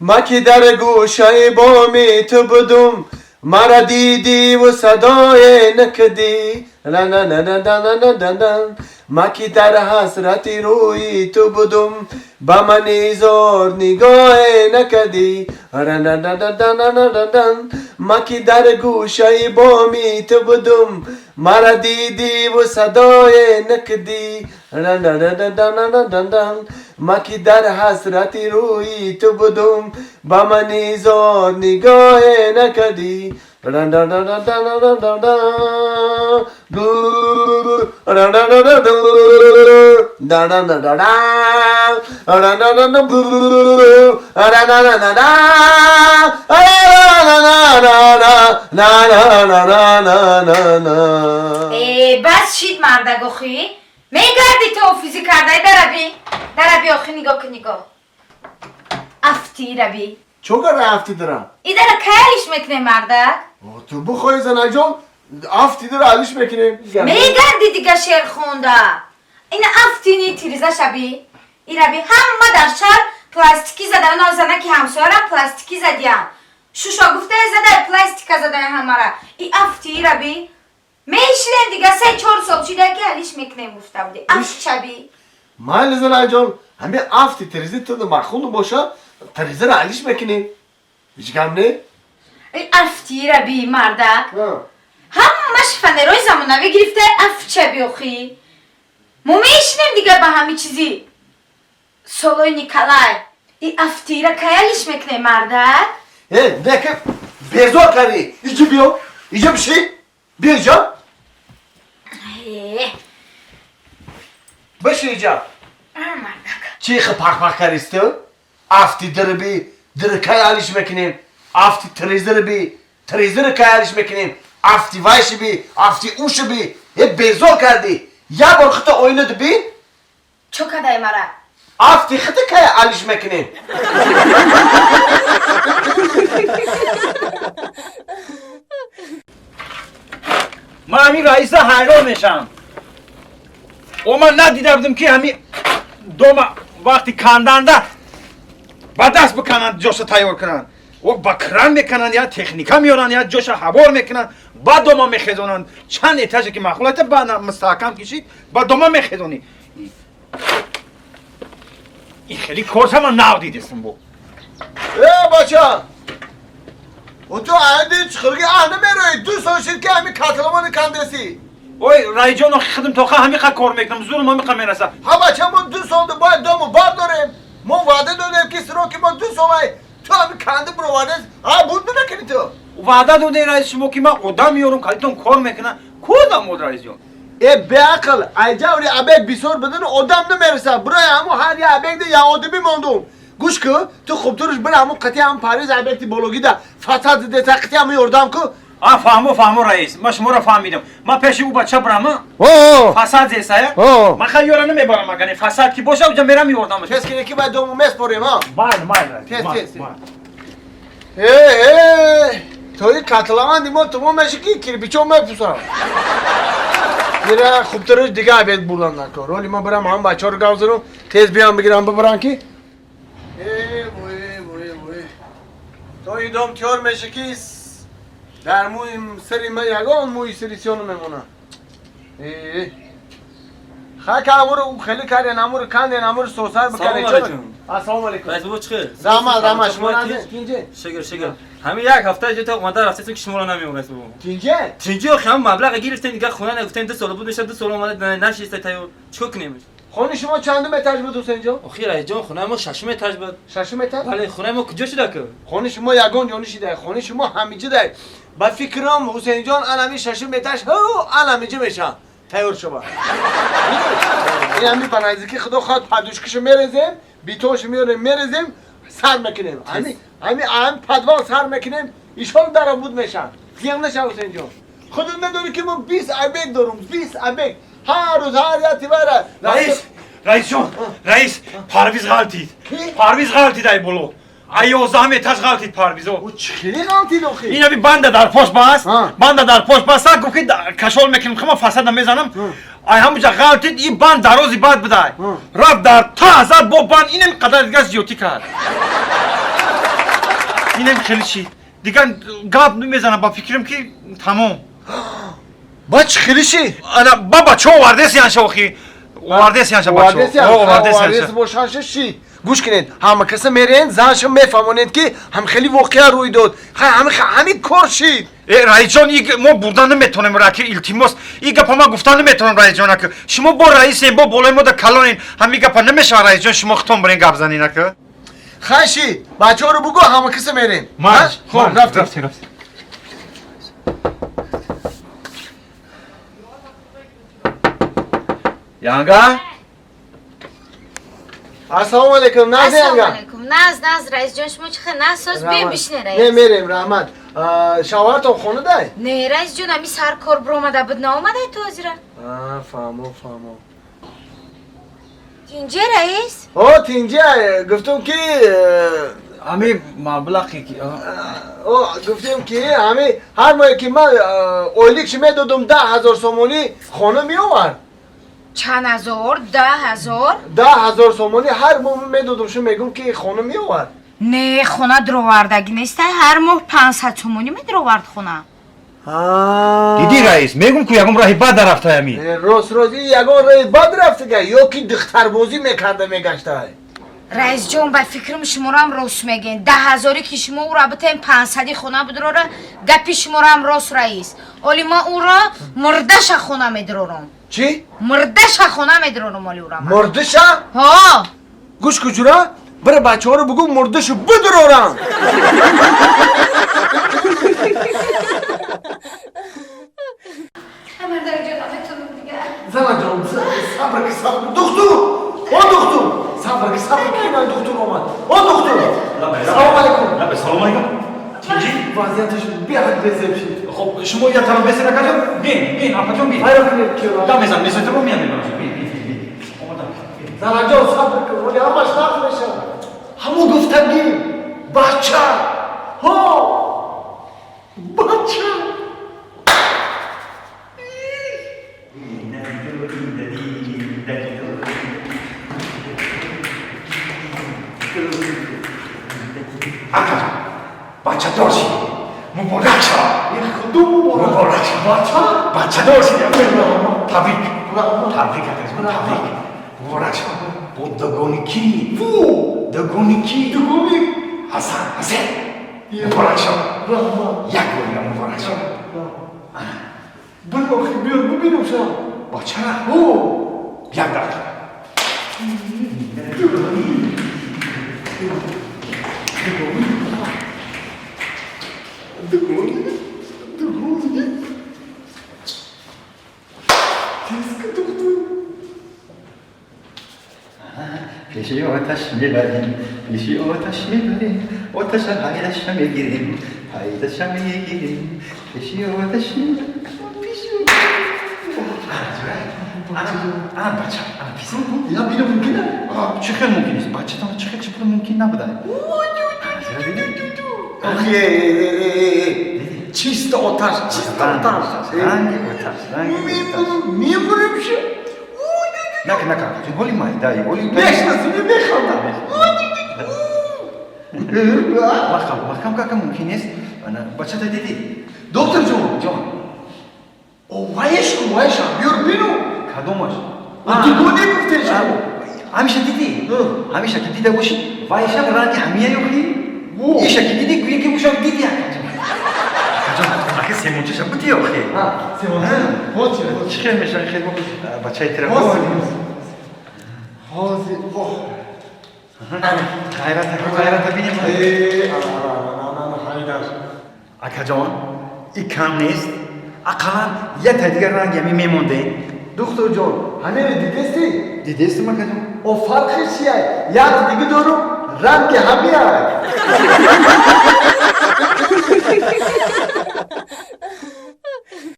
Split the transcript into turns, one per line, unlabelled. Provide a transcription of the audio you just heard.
Ма ки дар гӯшаи боми ту будум, мара дидиву садое накардӣ. Ма ки дар ҳасрати рӯи ту будум, ба мани зор нигоҳе накардӣ. Ма ки дар гӯшаи боми ту будум, мара дидиву садое накардӣ. Ма ки дар ҳасрати рӯи ту будум, ба мани зор нигоҳе накардӣ.
Э, бас шид, мардак, охи. Мегарди ту офизи кардай, дараби. Дараби, охи, нигоҳ кун, нигоҳ. Афти раби.
Чо кара афти дара?
Идара кай алиш мекунем, мардак?
Ту бихоҳӣ, занаҷон, афти дара алиш мекунем.
Мегарди дига шеър хонда. Ина афтини тириза шаби. Ираби ҳама дар шаҳр пластикӣ зада, на занаки ҳамсояра пластикӣ задиям. Шушо гуфтае задай, пластика задай ҳамара. И афти ираби. Мешинем дига 3-4 сол шида ки алиш мекунем гуфта буди. Афт шаби.
Майли, занаҷон, ҳами афти тиризи ту маъқул боша, тиризаро алиш мекунем. Ҳеҷ гап не?
И афти ираби, мардак. Ҳамаш фанерои замонавӣ гирифта, афт шаби охи. Мо мешинем дига ба ҳами чизи солои Николай. И афтира кай алиш мекунем, мардак?
Э, неки безор кардӣ. Иҷо биё. Иҷо биши. Биё иҷо.
Э,
Биши иҷо.
а, мардак.
Чӣ хи пах-пах кардист ту? Афти дираби, дира кай алиш мекунем? Афти тирезираби, тирезира кай алиш мекунем? Афти вай шиби, афти ӯ шиби. Э, безор кардӣ. Як бор хита оина дубин.
Чо кадай мара?
Афти хита кай алиш мекунем?
Ман ҳамин раиса ҳайрон мешавам. О, ман надида будам, ки ҳамин дома вақти канданда ба даст бикананд, ҷоша тайёр кунанд. О, ба кран мекунанд, я техника меоранд, я ҷоша ҳавор мекунанд, ба дома мехезонанд. Чанд этаже ки маъқул айта, ба мустаҳкам кишид, ба дома мехезонӣ. Ин хеле корса ман нав дидестам бо.
Э, бача! О, ту ади чиқирги аҳна мероӣ. 2 сол шид ки ҳами котловани кандесӣ.
Ой, раиҷон, охи хидм тоқа ҳамиқа кор мекунам, зурум ҳамиқа мераса.
Ҳа, бача, мо 2 солда бояд дому бардорем. Мо ваъда додем, ки сроки мо 2 солай. Ту ҳами канди бировардес. Ҳа, буд намекунӣ ту.
Ваъда додем, раис, шумо, ки ман одам меорам, калитон кор мекунам. Кудам од, раисҷон?
Э, беақл, айҷаври объект бисёр бидуни одам намераса. Бирои ҳаму ҳар я объекти я одами мондум. Гӯш ку, ту хубтурш бира ҳаму қати ҳам париз объекти бологида фасад зидеса, қати ҳаму ёрдам ку.
А, фаҳмо, фаҳмо, раис, ман шуморо фаҳмидам. Ман пеши ӯ бача бирам,
О,
фасад зесая.
О.
Ман хай ёра намебарам, агане фасад ки боша, уҷа мерам, ёрдамаш.
Тез кине, ки баъд дому меспорем, ҳа.
Майли, майли, раис.
Тез,
майли,
тез, тез.
Майли.
Э, э, тои котлованди мо тамом меша, ки кирпичо мепусам. Мира хубтараш дига объект бурдан накор. Роли ма бирам ҳам бачаҳоро гав занам, тез биям бигирам бибарам ки. Э, вой, вой, вой. То и дом тиёр меша, ки дар мӯи сари ма ягон мӯи сари сиён мемона. Э. Ха, амуру хеле карден, амуру канден, амуру сосар бикарден.
Салом алейкум.
Ассалому алейкум.
Раис бобо, чӣ хел?
Раҳмат, раҳмат, шумо назин. Тинҷе?
Шукр, шукр. Ҳамин як ҳафта ҷо то омада рафтесем, ки шуморо намеём, раис бобо.
Тинҷе?
Тинҷи, охи, ҳам маблағ гирифтем, дига хона нагуфтем, 2 сол буд меша, 2 сол омада нашиста тайёр. Чикор кунем?
Хони шумо чандум этаж буд, Ҳусейнҷон?
Охи, раисҷон, хонаи мо шашум этаж буд.
Шашум этаж?
Бале, хонаи мо куҷо шуда ку?
Хони шумо ягон ҷо нишида, хони шумо ҳамиҷа дай. Ба фикрам, Ҳусейнҷон, анами шашум этаж, ҳу, анамиҷа меша. Тайёр шава. Ин ҳами ба наздики, худо хоҳад, подушкашо мерезем, бетоншо меорем, мерезем, сар мекунем. Ҳами подвал сар мекунем, ишол даробуд мешавад. Зиён нашав, Ҳусейнҷон. Худат медонӣ, ки мо 20 объект дорум, 20 объект. Ҳар рӯз ҳар як тивара.
Раис, раисҷон, раис, Парвиз ғалтид.
Ки?
Парвиз ғалтид, ай боло. Ай 11 этаж ғалтид Парвизо.
Ӯ чӣ хеле ғалтид охи?
Ин аби банда дар пош баст,
А.
банда дар пош баст, гуфт, ки кашол мекунем, хама фасада мезанам. Ай ҳамуҷа ғалтид, ин банд дарози бад будай.
А.
Рафт дар та зад бо банд, инам қадар дига зиёдтӣ кард. Инам хеле шид. Дигар гап намезанам, ба фикрам ки тамом.
Ба чӣ хеле шид?
Ана ба бачаҳо овардест янша охи. Овардест янша бачаҳо.
Овардест бошанша шид. Гӯш кунед, ҳама каса мерен, занша мефаҳмонед ки ҳам хеле воқеа рӯй дод. Ҳамин кор шид.
Э раисҷон, мо бурдан наметавонем, раки илтимос. И гапа ман гуфтан наметавонам раисҷон ака. Шумо бо раисем, бо болои мо да калонен. Ҳамин гапа намешавад раисҷон, шумо худтон бирен гап занин ака.
Хай шид, бачаҳоро бугӯ, ҳама каса мерем.
Хоб, рафтем, рафтем. Янга?
Ассалому алайкум, наз
Ассалому
янга.
алайкум. Наз, наз, раисҷон, шумо чӣ хел наз соз бем бишне раис.
Не мерем, раҳмат. Шавҳартон хонадай?
Не, раисҷон, ами сар кор биромада буд, наомадай то ҳозира.
Фаҳмо, фаҳмо.
Тинҷе раис?
О, тинҷе, гуфтум ки
ами маблағе ки
о, гуфтем ки ами ҳар моҳе ки ман ойликши медодум 10 000 сомонӣ хона меовард.
Чанд ҳазор? 10 000?
10 000 сомонӣ ҳар моҳ медодум, шу мегум ки хона меовард.
Не, хона дуровардагӣ нестай, ҳар моҳ 500 сомонӣ медуровард хона.
Диди раис, мегум ку ягон раҳи бад дарафтай ами.
Рост, рост, ягон раҳи бад рафтага, ё ки духтарбозӣ мекарда мегаштай.
Раисҷон, ба фикрам шуморам рост мегӯен. 10 000 ки шумо ӯро битаем 500 хона бидурора, гапи шуморам рост раис. Оли ман ӯро мурдаша хона медурорам.
Чӣ?
Мурдаша хона медурорам оли ӯро.
Мурдаша?
Ҳо.
Гӯш куҷура? Бира бачаҳоро бугӯ мурдашу бидурорам. Занаҷон, сабр ки, сабр. Духтур! О духтур! Сабр ки, сабр ки, ман духтур омад. О духтур! Салом алайкум.
Салом алайкум. Тинҷи?
Вазъияташ беҳад безеб шид.
Хоб, шумо я тараф бесер акаҷон? Бин, бин, апаҷон бин.
Хайр кунед ки.
Гап мезанам, мезанам, меям мебарам. Бин, бин, бин. Омадам.
Занаҷон, сабр кун, вале ҳамаш нақл мешавад. Ҳамон гуфтагӣ, бача. Ҳо! Бача.
Акаҷон, бачадор шид. Муборак шавад.
Худо муборак.
Муборак шавад.
Бача?
Бачадор шид. Табрик. Табрик, акаҷон, табрик. Муборак шавад. Бо дугоникӣ.
Фу!
Дугоникӣ.
Дугоник.
Ҳасан, Ҳасан. Муборак шавад.
Раҳмат.
Як бор муборак шавад.
Бир охи биёр бибинам шав.
Бача?
Ҳо!
Як дақиқа.
Дугоник. Дугоник. Тезка духтур.
Пеши оташ мебарем, пеши оташ мебарем, оташа ҳайдаша мегирем, ҳайдаша мегирем, пеши оташ мебарем, пеши.
Ана бача, ана писар.
Я бинам мумкин аст?
Чӣ хел мумкин нест? Бачатон чӣ хел чӣ буд мумкин набуда?
Охи, чисто оташ, чисто оташ.
Ранги оташ, ранги оташ.
Мемурем ша.
Нака, нака, ҳоли майдаи, ҳоли
Мешнасем, механдам.
Маҳкам, маҳкам кака мумкин нест. Ана бачата дидӣ?
Доктор ҷон,
Ҷон,
оваеш ку, ваеша, биёр бину.
кадомаш?
Дугоник гуфтем шумо.
Ҳамеша дидӣ? Ҳамеша ки дида бошӣ, вайшам ранги ҳамия ёхи? Иша ки дидӣ, гӯя ки ушам дидӣ акаҷон. Акаҷон, ака семончаша будӣ охи?
Семонча? Ҳозир, ҳозир.
Чӣ хел мешавад хел бачаи тира?
Ҳозир. Ҳозир. Оҳ.
Ғайрата, ғайрата бинем.
Э, ана, ана, ана, ана, ҳайдар.
Акаҷон, и кам нест. Ақаллан як та дигар ранги ҳами мемонде.
Доктор ҷон, ҳамиро дидестӣ?
Дидестам, акаҷон.
О, фарқи чия? Як дига дорум, ранги ҳамия.